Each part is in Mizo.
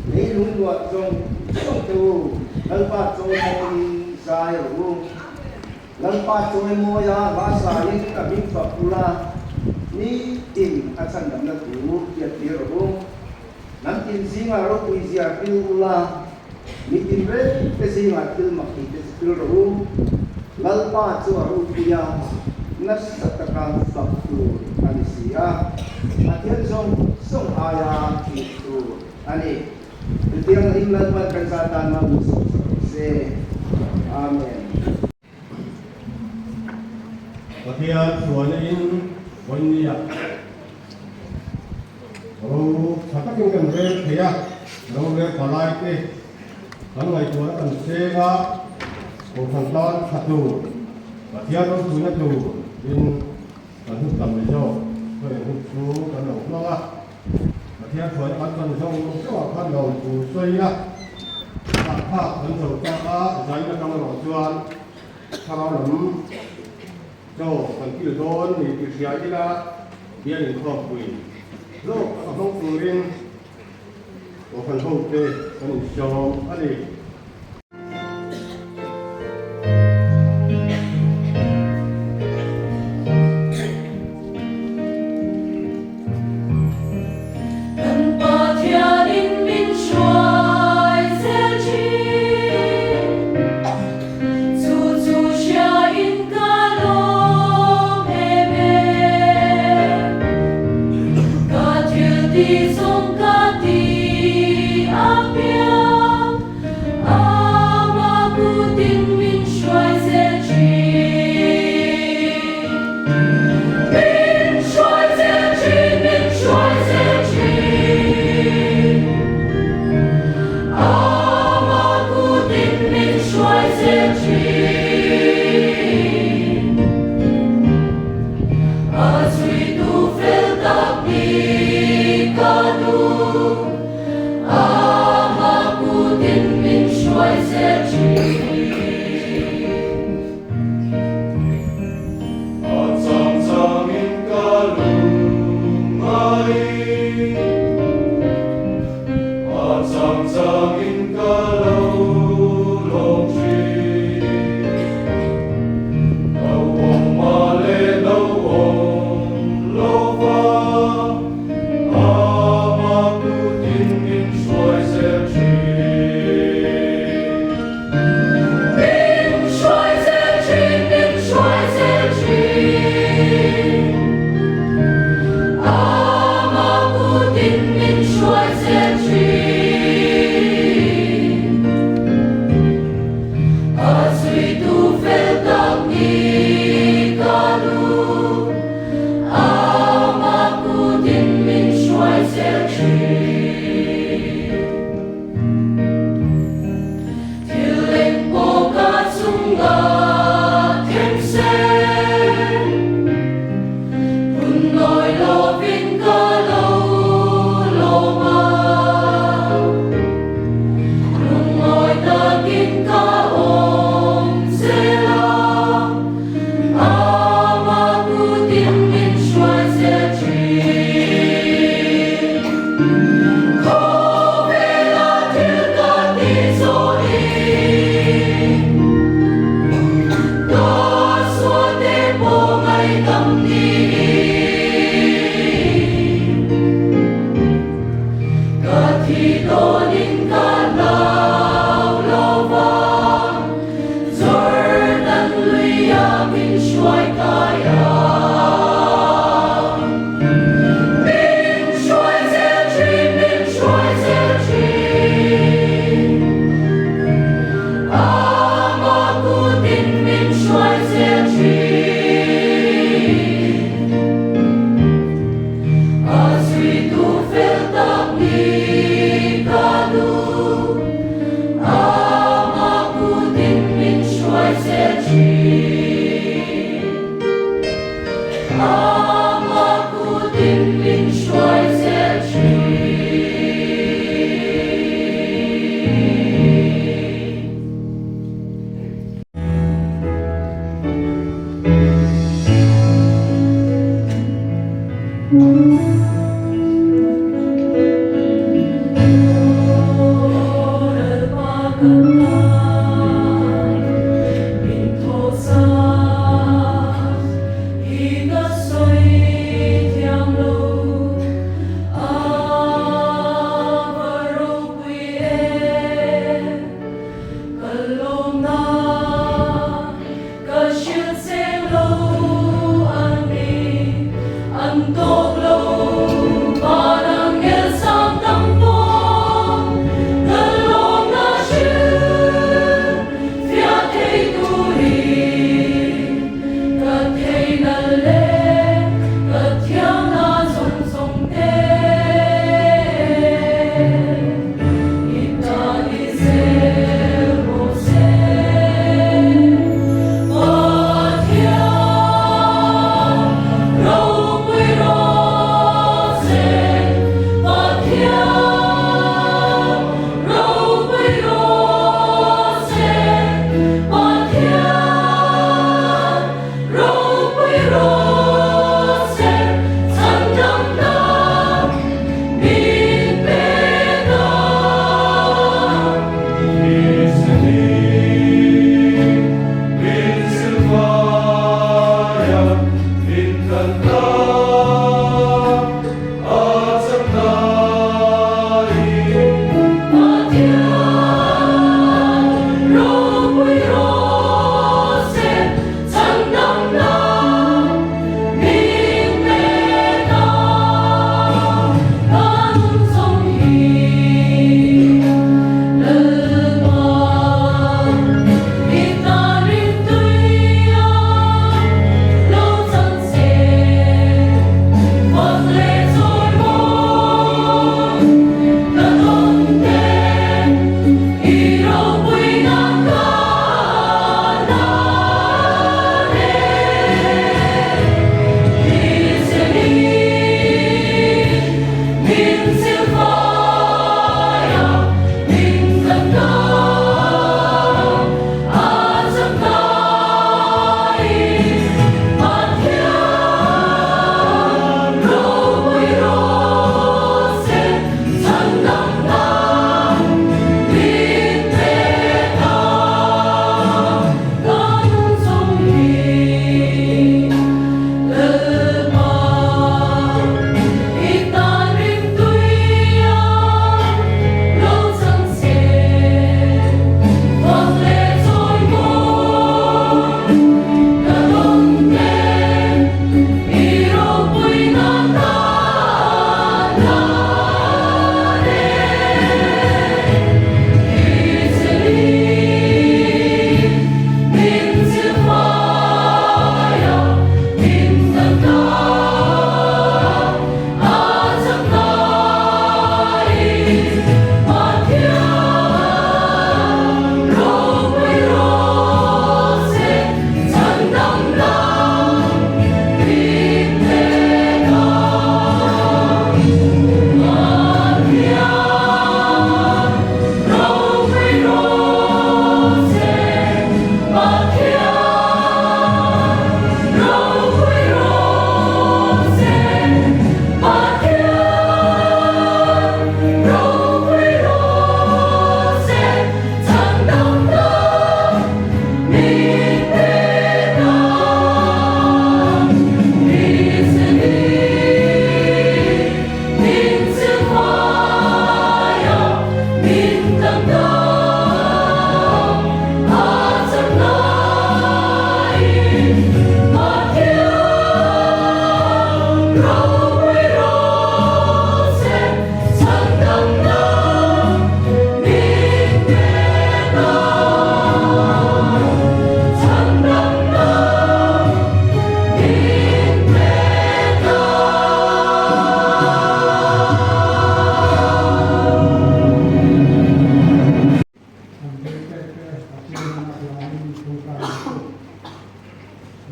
Leilung luah zawng zawng te u, Lalpa chawimawiin zai rawh u. Lalpa chawimawia hla sain a hming fak ula, nitin a chhandamna thu hriattir rawh u. Hnam tin zingah ropui zia hril ula, mitin reng te zingah thil mak tih te chu hril rawh u. Lalpa chu a ropui a, nasa taka fak tur a ni si a, Pathian zawng zawng aia tih tur a ni. Chutiang hlim Lalpan kan za tan hma min sawm sak rawh se. Amen. Pathian hruaina in vawinia ro tha takin kan rel thei a, ro rel palai te kan ngaihtuahna kan seng a, Kohhran tan tha tur, Pathian ropuina tur in kan hun tam leh zawk, chuan hun chu kan lo hmang a. Pathian hruaina kan chan zawng zawngah khan lo thu sawi a, thlak kan zo ta a, zain atang erawh chuan thlarau lam chaw kan kil dawn ni tih hria ila bial inkhawmpui hlawk taka hmang turin Kohhran hote kan insawm a ni. Kan Pathianin min hruai zel thin, chu chu hriain ka lawm em em. Ka thil ti zawng ka ti a piang.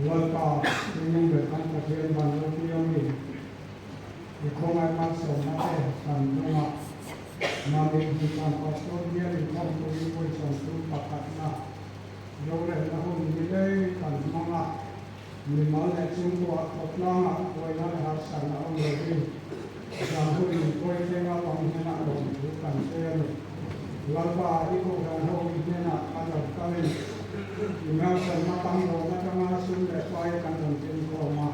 Lalpa, Chungnung ber kan Pathian van ropui a mi, i khawngaih malsawmna te kan dawng a. Mami Hmuhsan Pastor bial inkhawmpui vawisawmtu pakhatna rorelna hun ni lei kan hmang a. Mimal leh chhungkuah khawtlangah buaina leh harsatna awm lovin zan hun min pawi thleng a bang hnenah lawmthu kan sawi a ni. Lalpa, i kohhran ho i hnenah kan rawn kalin i ngaihsanna tam lawm atanga sum leh pai kan rawn tinkhawm a.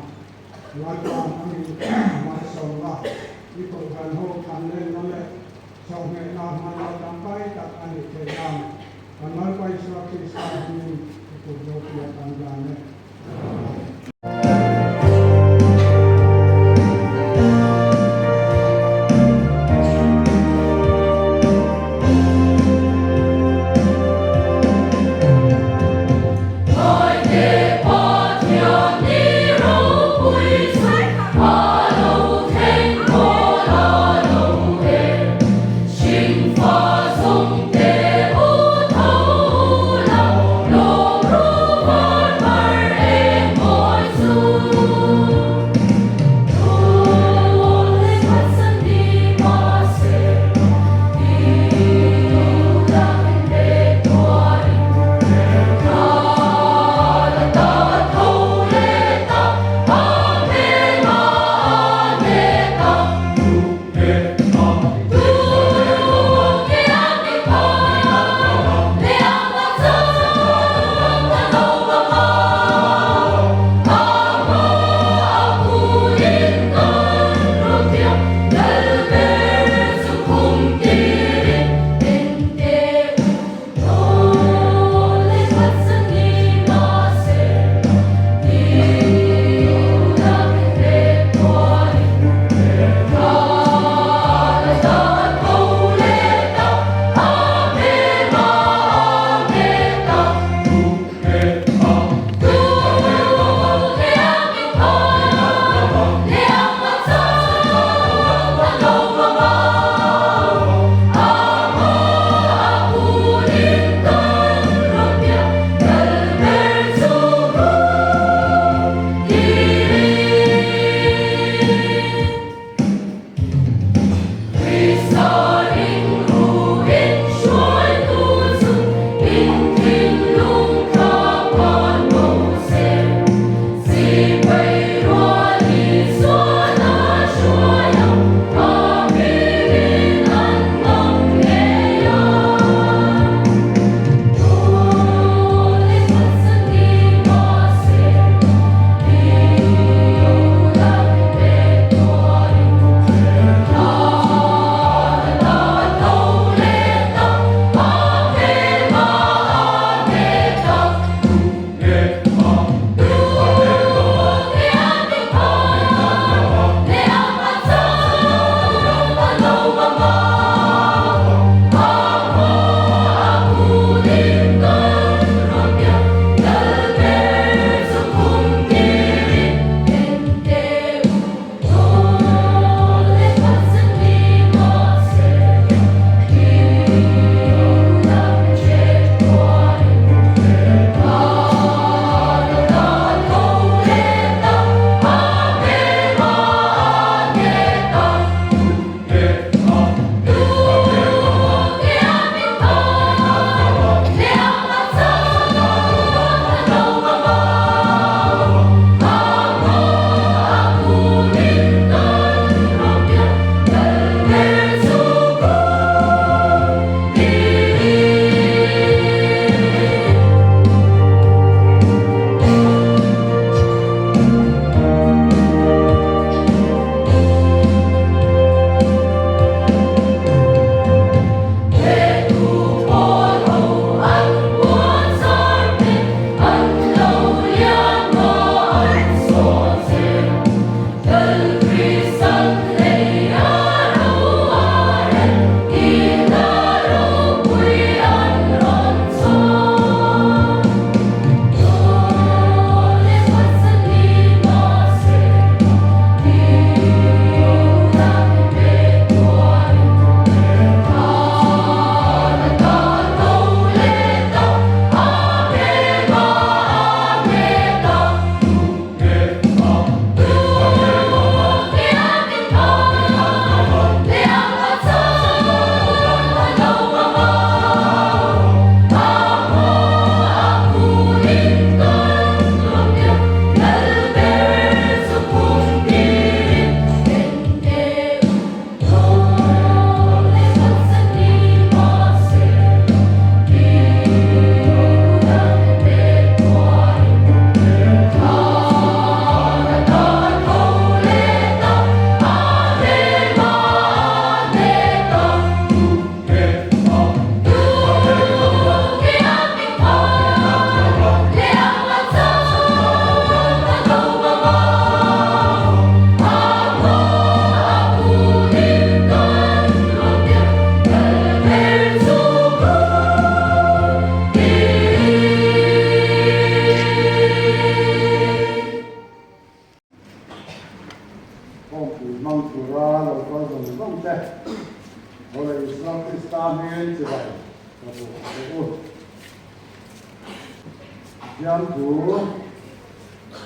Lalpa, nangin malsawmna i kohhran ho thanlenna leh chawhmehna hmanrua tangkai tak a nih theih nan Kan Lalpa Isua Krista hmingin i kut ropui a kan dan e. Amen. Thiamthu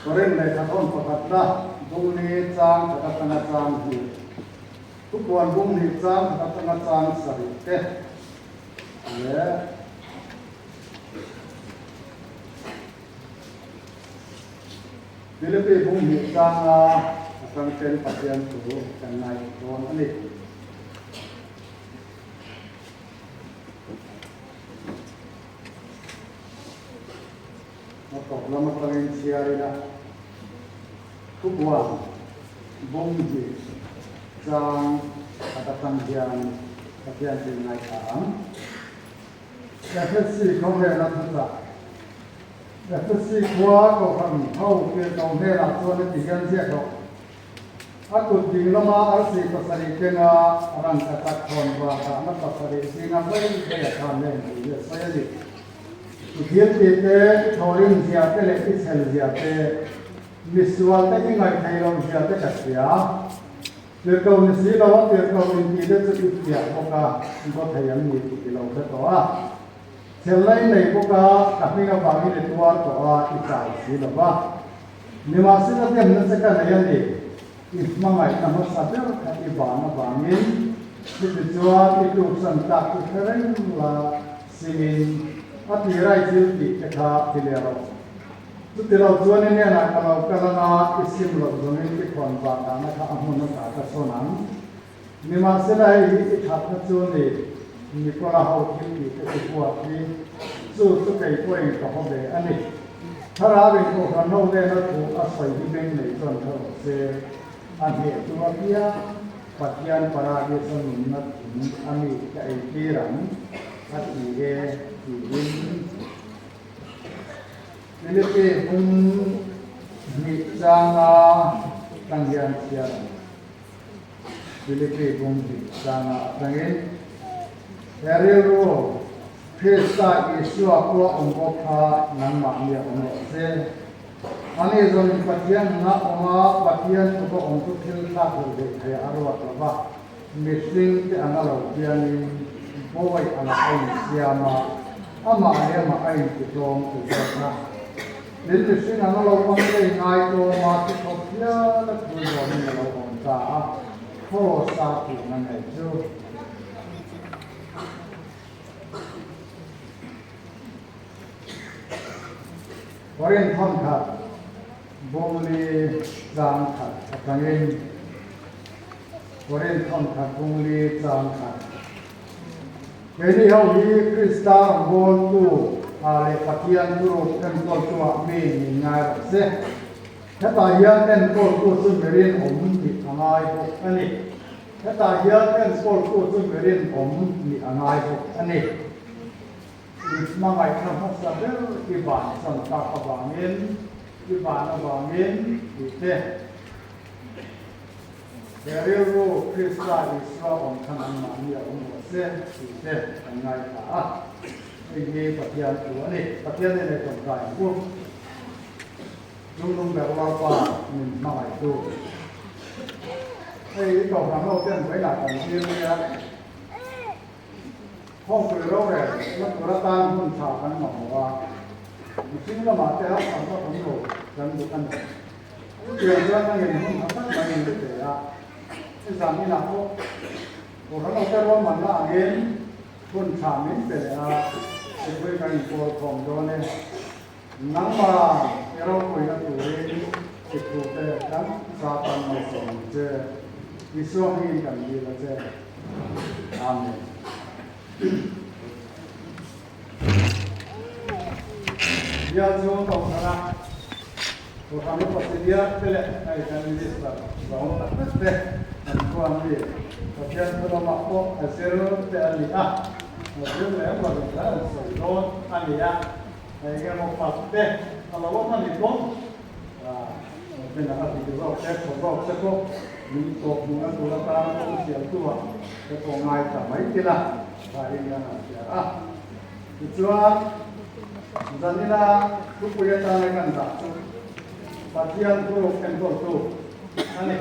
Korin lehkhathawn pakhatna bung ni chang khat atanga chang hnih, thupuan bung hnih chang khat atanga chang sarih te leh Philippi bung hnih changa atang ten Pathian thu kan ngaithla dawn a ni. A tawp lam atangin chhiar ila thubuang bung hnih chang khat atang hian Pathian chu ngaithla ang. FSC khawvela thuchah FSC khua kohhran ho tirhko hnenah chuan heti hian ziak rawh. A kut ding lama arsi pasarih kenga rangka tak khawn var dahna pasarih zinga mai mai a khan len tih hi a sawi a ni. I thil tih te, i thawhrim zia te leh i chhel zia te, misual te i ngaihtheih loh zia te ka hria. Tirhko ni si lo a tirhko intih te chu i fiah bawk a, ngaw thei an ni tih i lo hre tawh a. Chhel lai nei bawk a, ka hming avangin i tuar tawh a, i chau si lo va. Nimahsela demna che ka nei a ni, i hmangaihna hmasa ber kha i van avangin, chutichuan i tluksan tlak chu hre reng la simin a tirai thil tih te kha ti leh rawh. Chuti lo chuan i hnenah ka lo kal anga i sim loh zawngin i khawn vah dahna kha a hmun atah ka sawn ang. Nimahsela hei hi i thatna chu ni, Nikola ho thil tih te i huat hi, chu chu kei pawhin ka haw ve a ni. Thlarau in Kohhran ho nena thu a sawi hi beng nei chuan hre rawh se, a hneh chu a piang, Pathian Paradis-a nunna thing a mi ka ei tir ang, a ti e, tiin. Philippi hmun hnih changa tang hian chhiar ang. Philippi bung hnih changa atangin he rilru Krista Isua pawh awm bawk kha nangmahni a awm rawh se. Ani zawngin Pathian nunah awm a, Pathian thuka awm chu thil thlak hlauh theih theih a ruat lo va, mihring te anga lo piangin bawi angah a insiam a, amah leh amah a intitlawm tu zawk a. Tin, mihring anga lo awm lei ngai tlawma thi khawp hial a thu zawmin a lo awm ta a, Kross-a tihna ngei chu. Korin thawnkhat bungli chang khat atangin Korin thawnkhat bungli chang khat. Keini ho hi Krista rawngbawltu a leh Pathian thuruk enkawltuah mi min ngai rawh se. Hetah hian enkawltu chu mi rinawm nih a ngai bawk a ni. Hetah hian enkawltu chu mi rinawm nih a ngai bawk a ni. I hmangaihna hmasa ber i vansan tak avangin, i van avangin tih te. He rilru Krista Isua awm khan anmahni a awm rawh se tih te kan ngaithla a. Hei hi Pathian thu a ni. Pathian nen ei tawngtai ang u. Chungnung ber Lalpa min hmangaihtu. Hei i kohhran ho ten vawilah kan thlir mai a. Khawmpui rorel la tur atan hmun tha kan mamawh a. Mihring lamah te harsatna awm lo kan duh a ni. Chutiang chuan ka ngei hun tha tak mai in pe a, nizan inah pawh Kohhran hote ruahmanna angin hun tha min pe leh a, mipui kan inpawl khawm dawn e. Nangmah i ropuina turin i thute kan Satan malsawm ang che, Isua hmingin kan dil a che. Amen. Bial chu Kohhrana Kohhran upa Senior te leh hei kan Minister zawng tak vek te an chuan mi Pathian thu lamah pawh a zir te a ni a, a zir lem lo in an sawi dawn a ni a, eng emaw fak te a lo awm a ni bawk. Nakinah a dik zawk te, tha zawk te pawh min tawp hmuhna tur atana kawng siamtu-ah te pawh ngai ta mai ila thain kan han hria a. Tichuan, zanina thupui atana kan dah chu Pathian thuruk enkawltu a ni.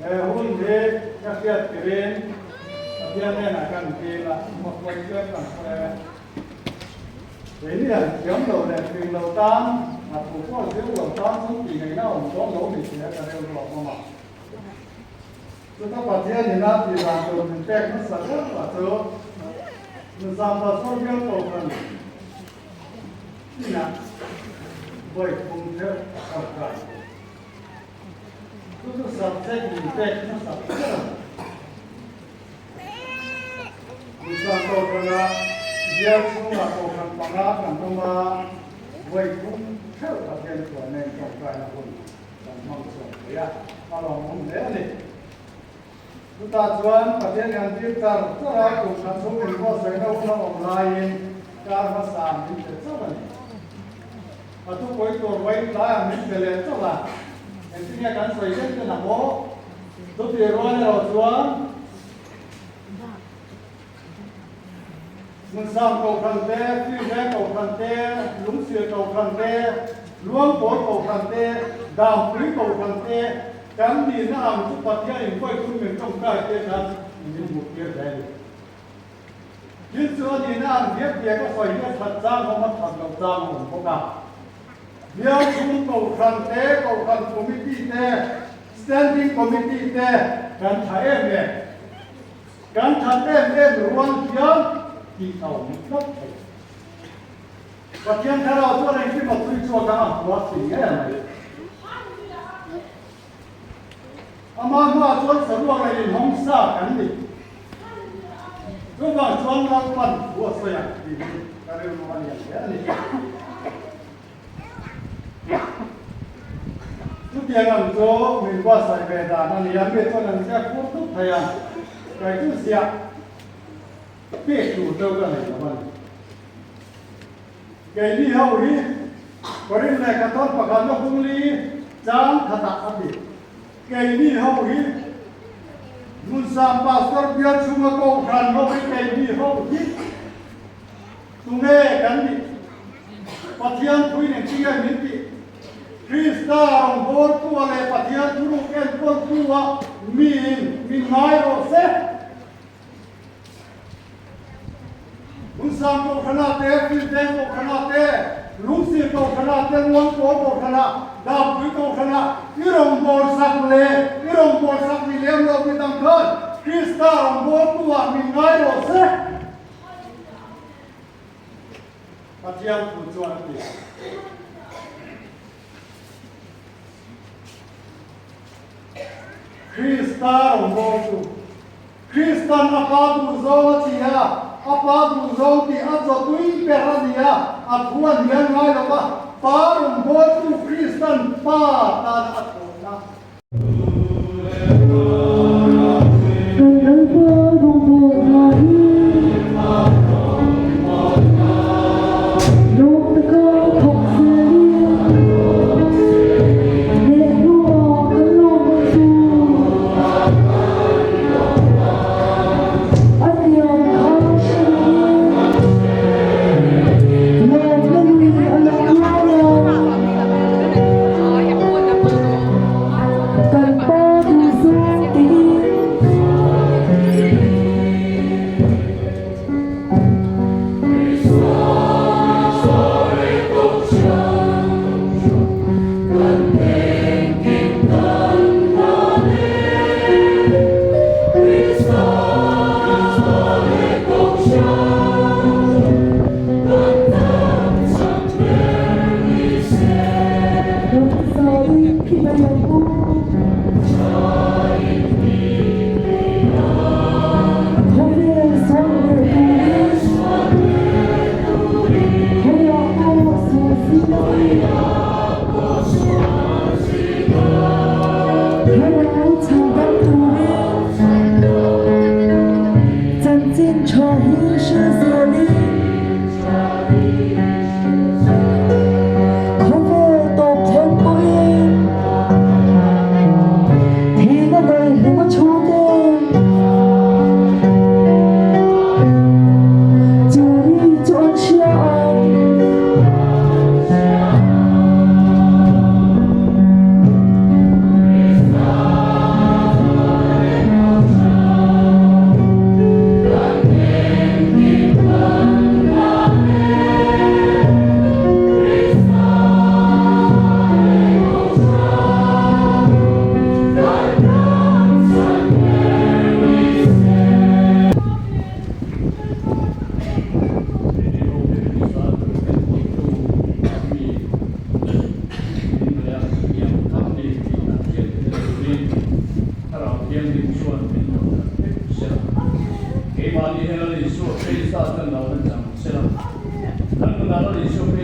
He hun hi ka hriat tirin Pathian hnenah kan dil a, hmakhawih tlem kan hre. Keini an thiam lo leh fing lo tan, a thu pawh zir lo tan chu tih ngaihna awm chuang lo ni tia ka rilru a awm a. Chuta Pathian in a tih dan tur min pek hmasa ber lah chu Nuzam Pastor bial kohhran inah vawi thum theuh a kai. Chu chu subject min pek hmasa ber a ni. Nuzam kohhranah bial chhungah kohhran panga kan awm a, vawi thum theuh Pathian chuan nen tawngtaina hun kan hmang chhuak thei a, a lawmawm hle a ni. Chutah chuan Pathian kan tir char char a, kum khat chhung inbuatsaihna hun a awm laiin kar hmasa min pe chauh a ni. A thupui tur vawi tlaiah min pe leh chauh a, engtin nge kan sawi vek ten ang aw? Chutih rual erawh chuan Hmunsang Kohhran te, Five Kohhran te, Lungsil Kohhran te, Luangpawl Kohhran te, Dampui Kohhran te, kan nihna ang chu Pathian inbuaithum min tawngtai te khan min hmuh tir hle a ni. Thil chu a nihna ang diak diak a sawi hi a that chang awm a that loh chang a awm bawk a. Bial chhung Kohhran te, Kohhran Committee te, Standing Committee te kan tha em em. Kan that em em rual hian tih a awm tlat thei. Pathian Thlarau chuan engkim a tui chhuak a, a hua thin ngei mai. Ama hmaah chuan saruak leh inhawng sa kan ni. Chuvang chuan Lalpan thu a sawi ang tih hi ka rilru a lian hle a ni. Chutiang ang chu min buatsaih ve dan a ni a, mi chuan an ziak fur tup thei a, kei chu ziah pek tur deuh ka nei lo a ni. Keini ho hi Korinth lehkhathawn pakhatna hungli chang khatah a ti. Keini ho hi Hmunsang Pastor bial chhunga Kohhran ho hi keini ho hi Tunge kan nih? Pathian thuin engtinge min tih? Krista rawngbawltua leh Pathian thuruk enkawltua miin min ngai rawh se. Hmunsang Kohhrana te, Filteng Kohhrana te, Lungsil Kohhrana te, Luangpawl Kohhrana, Dampui Kohhrana i rawngbawlsak leh i rawngbawlsak ni lem lo mi dang khan Krista rawngbawltua min ngai rawh se. Pathian thu chuan a ti. Krista rawngbâwl chu Kristan a pa duhzawng a ti a, a pa duhzawng tih a chawtui ber a ni a, a thu a hnial ngai lo va, Pa rawngbâwltu Kristan Pa tan a thawhna. Kan pa duhzawng tiin. Chanchin tha hi hre zelin Khawvel tawp thleng pawhin Thihna daihlim a thu te Chu ri chu an hria ang.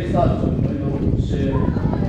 Krista chawimawi lo awm se.